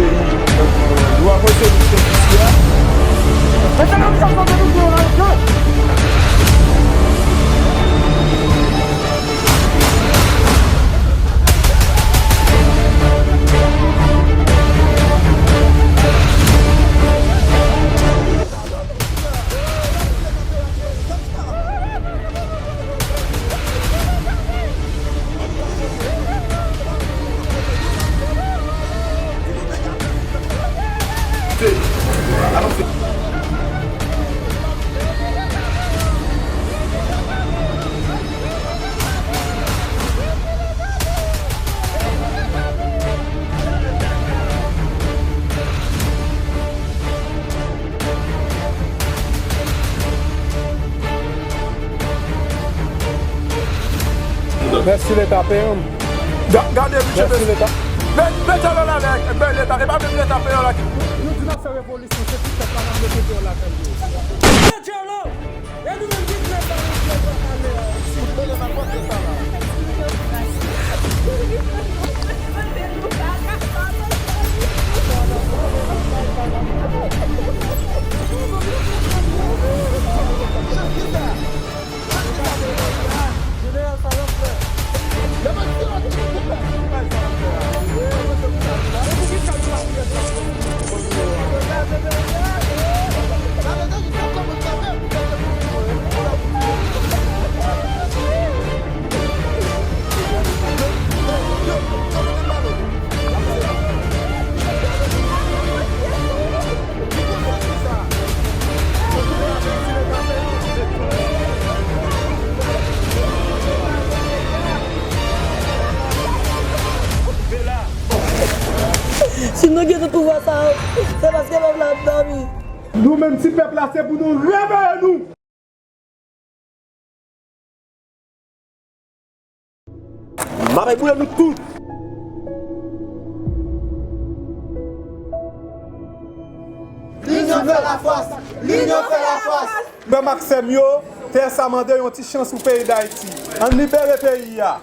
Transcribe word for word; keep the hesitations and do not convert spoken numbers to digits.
Nou avanse pou sou dosye a. Mèsi Leta, peye m. Ga-, gade, Michel. Mèsi Leta. Met, met djòl la avèk, ben, Leta, e pa menm Leta peye la ki. Nou di n ap fè revolisyon, se ti pèp la n ap mete deyò lakay yo. Met djòl la! E nou menm ki prè sa nou fè pral ale a. Fout mele nan kòt yo sa la. Si nou gen tout pouvwa sa yo, se paske pèp la ap dòmi. Nou menm ti pèp la, se pou nou reveye nou. M ap boule nou tout. L'union fait la force. L'union fait la force. Frè m ak sè m yo, tè sa mande yon ti chans pou peyi Dayiti. Ann libere peyi a.